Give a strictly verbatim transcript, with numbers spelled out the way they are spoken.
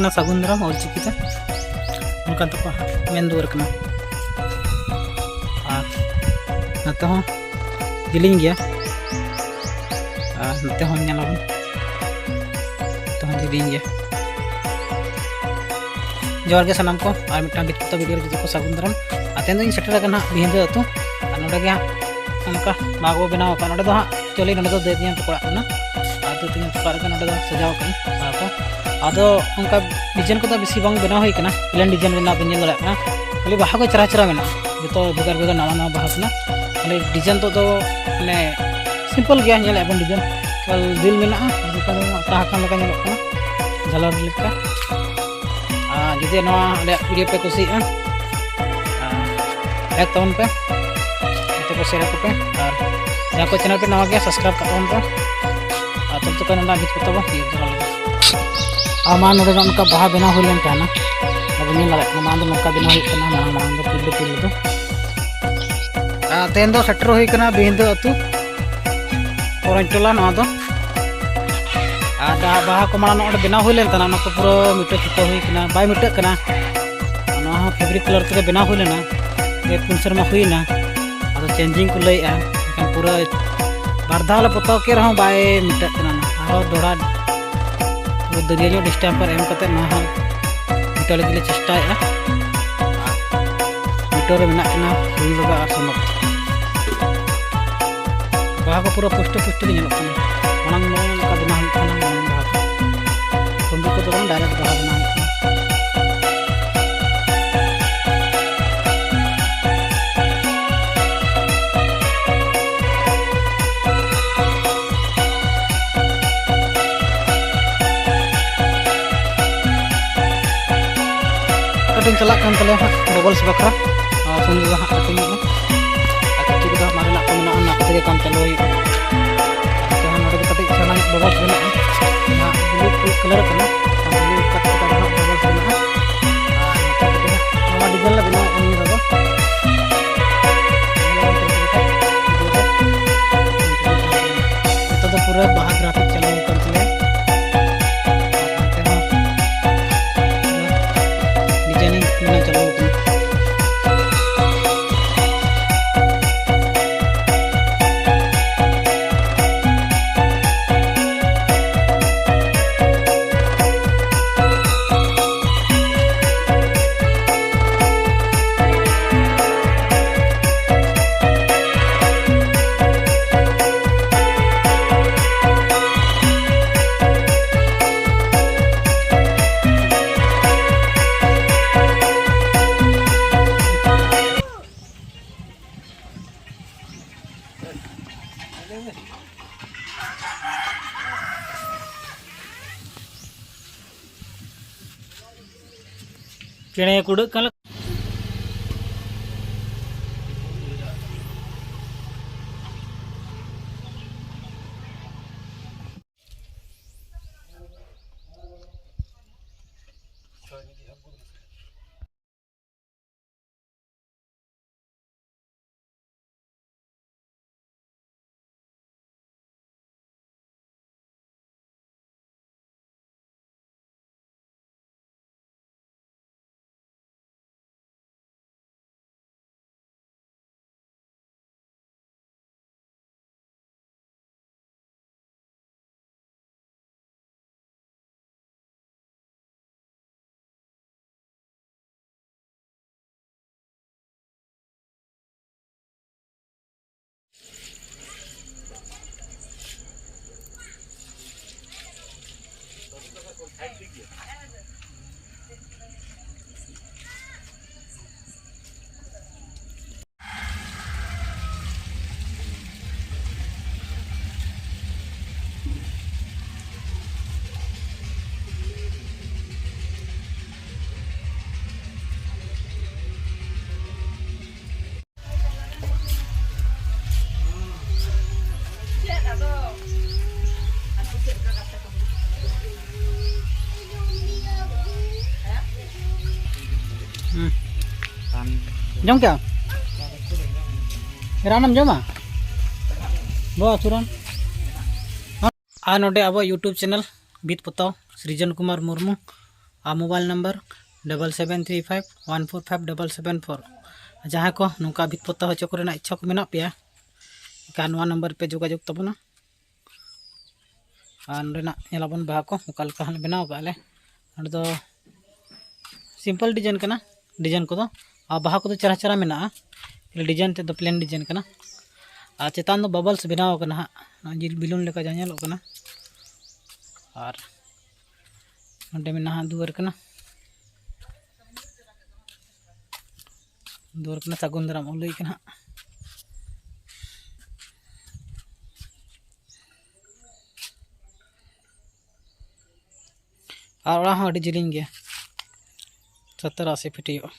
ᱚᱱᱟ ᱥᱟᱹᱜᱩᱱ ᱫᱟᱨᱟᱢ ᱚᱞᱪᱤᱠᱤ ᱛᱮ ᱚᱱᱠᱟ ᱫᱚᱠᱚ ᱢᱮᱱ ᱫᱩᱣᱟᱹᱨ ᱠᱟᱱᱟ᱾ ᱟᱨ ᱱᱚᱛᱮ ᱦᱚᱸ ᱡᱮᱞᱮᱧ ᱜᱮᱭᱟ, ᱟᱨ ᱱᱚᱛᱮ ᱦᱚᱸ ᱧᱮᱞᱟᱵᱚᱱ, ᱱᱚᱛᱮ ᱦᱚᱸ ᱡᱮᱞᱮᱧ ᱜᱮᱭᱟ᱾ ᱡᱚᱦᱟᱨ ᱜᱮ ᱥᱟᱱᱟᱢ ᱠᱚ, ᱟᱨ ᱢᱤᱫᱴᱟᱝ ᱵᱤᱛᱠᱚᱛᱟ ᱵᱷᱤᱰᱤᱭᱳ ᱨᱮ ᱡᱚᱛᱚ ᱠᱚ ᱥᱟᱹᱜᱩᱱ ᱫᱟᱨᱟᱢ᱾ ᱟᱨ ᱛᱮᱦᱮᱧ ᱫᱚᱧ ᱥᱮᱴᱮᱨ ᱟᱠᱟᱱᱟ ᱦᱟᱸᱜ ᱵᱤᱦᱤᱸᱫᱟᱹ ᱟᱹᱛᱩ, ᱟᱨ ᱱᱚᱰᱮ ᱜᱮ ᱦᱟᱸᱜ ᱚᱱᱠᱟ ᱵᱟᱦᱟ ᱠᱚ ᱵᱮᱱᱟᱣ ᱟᱠᱟᱫ᱾ ᱱᱚᱰᱮ ᱫᱚ ᱦᱟᱸᱜ actually ᱱᱚᱰᱮ ᱫᱚ ᱫᱟᱹᱭ ᱛᱮᱧᱟᱝ ᱛᱟᱠᱚ ᱚᱲᱟᱜ ᱠᱟᱱᱟ, ᱟᱨ ᱫᱟᱹᱭ ᱛᱮᱧᱟᱝ ᱛᱟᱠᱚ ᱚᱲᱟᱜ ᱨᱮᱜᱮ ᱱᱚᱰᱮ ᱫᱚ ᱥᱟᱡᱟᱣ ᱟᱠᱟᱫᱟᱹᱧ ᱵᱟᱦᱟ ᱠᱚ᱾ ᱟᱫᱚ ᱚᱱᱠᱟ ᱰᱤᱡᱟᱭᱤᱱ ᱠᱚᱫᱚ ᱵᱮᱥᱤ ᱵᱟᱝ ᱵᱮᱱᱟᱣ ᱦᱩᱭ ᱠᱟᱱᱟ, ᱯᱞᱮᱱ ᱰᱤᱡᱟᱭᱤᱱ ᱨᱮᱱᱟᱜ ᱵᱮᱱ ᱧᱮᱞ ᱫᱟᱲᱮᱭᱟᱜ ᱠᱟᱱᱟ, ᱠᱷᱟᱹᱞᱤ ᱵᱟᱦᱟ ᱠᱚ ᱪᱮᱦᱨᱟ ᱪᱮᱦᱨᱟ ᱢᱮᱱᱟᱜᱼᱟ, ᱡᱚᱛᱚ ᱵᱷᱮᱜᱟᱨ ᱵᱷᱮᱜᱟᱨ ᱱᱟᱣᱟ ᱱᱟᱣᱟ ᱵᱟᱦᱟ ᱠᱟᱱᱟ᱾ ᱠᱷᱟᱹᱞᱤ ᱰᱤᱡᱟᱭᱤᱱ ᱛᱮᱫ ᱫᱚ ᱢᱟᱱᱮ ᱥᱤᱢᱯᱚᱞ ᱜᱮᱭᱟ, ᱧᱮᱞᱮᱫ ᱵᱚᱱ ᱰᱤᱡᱟᱭᱤᱱ ᱮᱠᱟᱞ ᱫᱤᱞ ᱢᱮᱱᱟᱜᱼᱟ, ᱟᱨ ᱱᱚᱝᱠᱟ ᱫᱚ ᱟᱸᱠᱟ ᱟᱠᱟᱱ ᱞᱮᱠᱟ ᱧᱮᱞᱚᱜ ᱠᱟᱱᱟ, ᱡᱷᱟᱞᱟᱨ ᱞᱮᱠᱟ᱾ ᱟᱨ ᱡᱩᱫᱤ ᱱᱚᱣᱟ ᱟᱞᱮᱭᱟᱜ ᱵᱷᱤᱰᱤᱭᱳ ᱯᱮ ᱠᱩᱥᱤᱭᱟᱜᱼᱟ, ᱟᱨ ᱞᱟᱭᱤᱠ ᱛᱟᱵᱚᱱ ᱯᱮ, ᱜᱟᱛᱮ ᱠᱚ ᱥᱮᱭᱟᱨ ᱟᱠᱚ ᱯᱮ, ᱟᱨ ᱡᱟᱦᱟᱸ ᱠᱚ ᱪᱮᱱᱮᱞ ᱯᱮ ᱱᱟᱣᱟ ᱜᱮᱭᱟ, ᱥᱟᱵᱥᱠᱨᱟᱭᱤᱵ ᱠᱟᱜ ᱛᱟᱵᱚᱱ ᱯᱮ᱾ ᱟᱨ ᱛᱚᱵᱮ ᱛᱚᱠᱷᱚᱱ ᱚᱱᱟ ᱵᱷᱤᱛ ᱠᱚᱛᱮ ᱵᱚᱱ ᱤᱭᱟᱹ ᱡᱚᱝᱟ ᱞᱮᱜᱮ᱾ ᱟᱨ ᱢᱟ ᱱᱚᱰᱮ ᱫᱚ ᱚᱱᱠᱟ ᱵᱟᱦᱟ ᱵᱮᱱᱟᱣ ᱦᱩᱭ ᱞᱮᱱ ᱛᱟᱦᱮᱱᱟ, ᱟᱵᱚ ᱧᱮᱞ ᱫᱟᱲᱮᱭᱟᱜ ᱠᱟᱱᱟ, ᱢᱟᱲᱟᱝ ᱫᱚ ᱱᱚᱝᱠᱟ ᱵᱮᱱᱟᱣ ᱦᱩᱭᱩᱜ ᱠᱟᱱᱟ, ᱢᱟᱲᱟᱝ ᱢᱟᱲᱟᱝ ᱫᱚ ᱯᱩᱭᱞᱩ ᱯᱩᱭᱞᱩ ᱫᱚ᱾ ᱟᱨ ᱛᱮᱦᱮᱧ ᱫᱚ ᱥᱮᱴᱮᱨ ᱦᱩᱭ ᱠᱟᱱᱟ ᱵᱤᱦᱤᱸᱫᱟᱹ ᱟᱹᱛᱩ, ᱯᱚᱨᱚᱧᱪᱚᱞᱟ ᱱᱚᱣᱟ ᱫᱚ᱾ ᱟᱨ ᱵᱟᱦᱟ ᱠᱚ ᱢᱟᱲᱟᱝ ᱱᱚᱰᱮ ᱵᱮᱱᱟᱣ ᱦᱩᱭ ᱞᱮᱱ ᱛᱟᱦᱮᱱᱟ, ᱚᱱᱟ ᱠᱚ ᱯᱩᱨᱟᱹ ᱢᱤᱴᱟᱹ ᱯᱷᱤᱴᱟᱹ ᱦᱩᱭ ᱠᱟᱱᱟ, ᱵᱟᱭ ᱢᱤᱴᱟᱹᱜ ᱠᱟᱱᱟ᱾ ᱱᱚᱣᱟ ᱦᱚᱸ ᱯᱷᱮᱵᱨᱤᱠ ᱠᱟᱞᱟᱨ ᱛᱮᱜᱮ ᱵᱮᱱᱟᱣ ᱦᱩᱭ ᱞᱮᱱᱟ, ᱯᱮ ᱯᱩᱱ ᱥᱮᱨᱢᱟ ᱦᱩᱭᱱᱟ᱾ ᱟᱫᱚ ᱪᱮᱧᱡᱤᱝ ᱠᱚ ᱞᱟᱹᱭᱮᱫᱼᱟ, ᱮᱱᱠᱷᱟᱱ ᱯᱩᱨᱟᱹ ᱵᱟᱨ ᱫᱷᱟᱣ ᱞᱮ ᱯᱚᱛᱟᱣ ᱠᱮᱫ ᱨᱮᱦᱚᱸ ᱵᱟᱭ ᱢᱤᱴᱟᱹᱜ ᱠᱟᱱᱟ᱾ ᱟᱨᱦᱚᱸ ᱫᱚᱦᱲᱟ ᱯᱩᱨᱟᱹ ᱫᱟᱹᱨᱭᱟᱹ ᱧᱚᱜ ᱰᱤᱥᱴᱮᱢᱯᱟᱨ ᱮᱢ ᱠᱟᱛᱮ ᱱᱚᱣᱟ ᱦᱚᱸ ᱢᱤᱴᱟᱹᱣ ᱞᱟᱹᱜᱤᱫ ᱞᱮ ᱪᱮᱥᱴᱟᱭᱮᱫᱼᱟ᱾ ᱢᱤᱴᱟᱹᱣ ᱨᱮ ᱢᱮᱱᱟᱜ ᱠᱤᱱᱟ ᱨᱩᱭ ᱵᱟᱵᱟ ᱟᱨ ᱥᱚᱱᱚᱛ᱾ ᱵᱟᱦᱟ ᱠᱚ ᱯᱩᱨᱟᱹ ᱯᱩᱥᱴᱟᱹ ᱯᱩᱥᱴᱤ ᱜᱮ ᱧᱮᱞᱚᱜ ᱠᱟᱱᱟ᱾ ᱢᱟᱲᱟᱝ ᱢᱟᱲᱟᱝ ᱞᱮᱠᱟ ᱵᱮᱱᱟᱣ ᱦᱩᱭᱩᱜ ᱠᱟᱱᱟ, ᱢᱟᱲᱟᱝ ᱵᱟᱦᱟ ᱠᱚ᱾ ᱛᱩᱢᱵᱩ ᱠᱚᱫᱚ ᱵᱟᱝ, ᱰᱟᱭᱨᱮᱠᱴ ᱵᱟᱦᱟ ᱵᱮᱱᱟᱣ ᱦᱩᱭᱩᱜ ᱠᱟᱱᱟ᱾ ᱠᱟᱹᱴᱤᱡ ᱪᱟᱞᱟᱜ ᱠᱟᱱ ᱛᱟᱞᱮᱭᱟ ᱦᱟᱸᱜ ᱵᱚᱵᱚᱞᱥ ᱵᱟᱠᱷᱨᱟ᱾ ᱟᱨ ᱥᱩᱱᱩᱢ ᱫᱚ ᱦᱟᱸᱜ ᱠᱟᱹᱴᱤᱡ ᱧᱚᱜ ᱢᱮ᱾ ᱟᱨ ᱠᱤᱪᱷᱩ ᱠᱚᱫᱚ ᱦᱟᱸᱜ ᱢᱟᱨᱮᱱᱟᱜ ᱠᱚ ᱢᱮᱱᱟᱜᱼᱟ, ᱚᱱᱟ ᱠᱚᱛᱮ ᱜᱮ ᱠᱟᱢ ᱪᱟᱹᱞᱩ ᱦᱩᱭᱩᱜᱼᱟ᱾ ᱟᱨ ᱡᱟᱦᱟᱸ ᱱᱚᱰᱮ ᱫᱚ ᱠᱟᱹᱴᱤᱡ ᱪᱷᱟᱱᱟ ᱧᱚᱜ ᱵᱚᱵᱚᱞᱥ ᱢᱮᱱᱟᱜᱼᱟ, ᱡᱟᱦᱟᱸ ᱵᱞᱩ ᱠᱟᱞᱟᱨ ᱠᱟᱱᱟ, ᱚᱱᱟ ᱵᱞᱩ ᱠᱟᱞᱟᱨ ᱠᱟᱛᱮ ᱫᱚ ᱦᱟᱸᱜ ᱵᱚᱵᱚᱞᱥ ᱢᱮᱱᱟᱜᱼᱟ᱾ ᱟᱨ ᱱᱚᱛᱮ ᱠᱟᱹᱴᱤᱡ ᱦᱟᱸᱜ ᱱᱚᱣᱟ ᱰᱤᱡᱟᱭᱤᱱ ᱞᱮ ᱵᱮᱱᱟᱣ ᱱᱤᱭᱟᱹ ᱫᱷᱟᱣ ᱫᱚ᱾ ᱱᱤᱛᱚᱜ ᱫᱚ ᱯᱩᱨᱟᱹ ᱵᱟᱦᱟ ᱜᱨᱟᱯᱷᱤᱠ ᱪᱟᱹᱞᱩ ᱟᱠᱟᱱ ᱛᱟᱞᱮᱭᱟ᱾ ᱟᱨ ᱦᱟᱱᱛᱮ ᱦᱚᱸ ᱪᱮᱬᱮ ᱠᱚ ᱩᱰᱟᱹᱜ ᱠᱟᱱ ᱞᱮᱠᱟ᱾ ᱦᱩᱸ᱾ ᱡᱚᱢ ᱠᱮᱜᱼᱟᱢ? ᱨᱟᱱᱮᱢ ᱡᱚᱢᱟ? ᱵᱚ, ᱟᱹᱛᱩ ᱨᱟᱱ᱾ ᱟᱨ ᱱᱚᱰᱮ ᱟᱵᱚ YouTube channel ᱵᱷᱤᱛ ᱯᱚᱛᱟᱣ ᱥᱨᱤᱡᱚᱱ ᱠᱩᱢᱟᱨ ᱢᱩᱨᱢᱩ, ᱟᱨ mobile number double seven three five one four five double seven four᱾ ᱡᱟᱦᱟᱸᱭ ᱠᱚ ᱱᱚᱝᱠᱟ ᱵᱷᱤᱛ ᱯᱚᱛᱟᱣ ᱦᱚᱪᱚ ᱠᱚᱨᱮᱱᱟᱜ ᱤᱪᱪᱷᱟ ᱠᱚ ᱢᱮᱱᱟᱜ ᱯᱮᱭᱟ, ᱮᱱᱠᱷᱟᱱ ᱱᱚᱣᱟ number ᱯᱮ ᱡᱳᱜᱟᱡᱳᱜᱽ ᱛᱟᱵᱚᱱᱟ᱾ ᱟᱨ ᱱᱚᱸᱰᱮᱱᱟᱜ ᱧᱮᱞᱟᱵᱚᱱ ᱵᱟᱦᱟ ᱠᱚ ᱚᱠᱟ ᱞᱮᱠᱟ ᱦᱟᱸᱜ ᱵᱮᱱᱟᱣ ᱠᱟᱜᱼᱟ ᱞᱮ᱾ ᱱᱚᱸᱰᱮ ᱫᱚ simple design ᱠᱟᱱᱟ, design ᱠᱚᱫᱚ, ᱟᱨ ᱵᱟᱦᱟ ᱠᱚᱫᱚ ᱪᱮᱦᱨᱟ ᱪᱮᱦᱨᱟ ᱢᱮᱱᱟᱜᱼᱟ᱾ ᱠᱷᱟᱹᱞᱤ design ᱛᱮᱫ ᱫᱚ plain design ᱠᱟᱱᱟ᱾ ᱟᱨ ᱪᱮᱛᱟᱱ ᱫᱚ bubbles ᱵᱮᱱᱟᱣ ᱠᱟᱱᱟ ᱦᱟᱸᱜ, ᱱᱚᱜᱼᱚᱭ ᱡᱤᱞ balloon ᱞᱮᱠᱟ ᱡᱟᱦᱟᱸ ᱧᱮᱞᱚᱜ ᱠᱟᱱᱟ᱾ ᱟᱨ ᱱᱚᱸᱰᱮ ᱢᱮᱱᱟᱜᱼᱟ ᱦᱟᱸᱜ ᱫᱩᱣᱟᱹᱨ ᱠᱟᱱᱟ, ᱫᱩᱣᱟᱹᱨ ᱠᱟᱱᱟ, ᱥᱟᱹᱜᱩᱱ ᱫᱟᱨᱟᱢ ᱚᱞ ᱦᱩᱭ ᱠᱟᱱᱟ ᱦᱟᱸᱜ᱾ ᱟᱨ ᱚᱲᱟᱜ ᱦᱚᱸ ᱟᱹᱰᱤ ᱡᱤᱞᱤᱧ ᱜᱮᱭᱟ᱾ ᱥᱚᱛᱛᱚᱨ ᱟᱥᱤ ᱯᱷᱤᱴ ᱦᱩᱭᱩᱜᱼᱟ᱾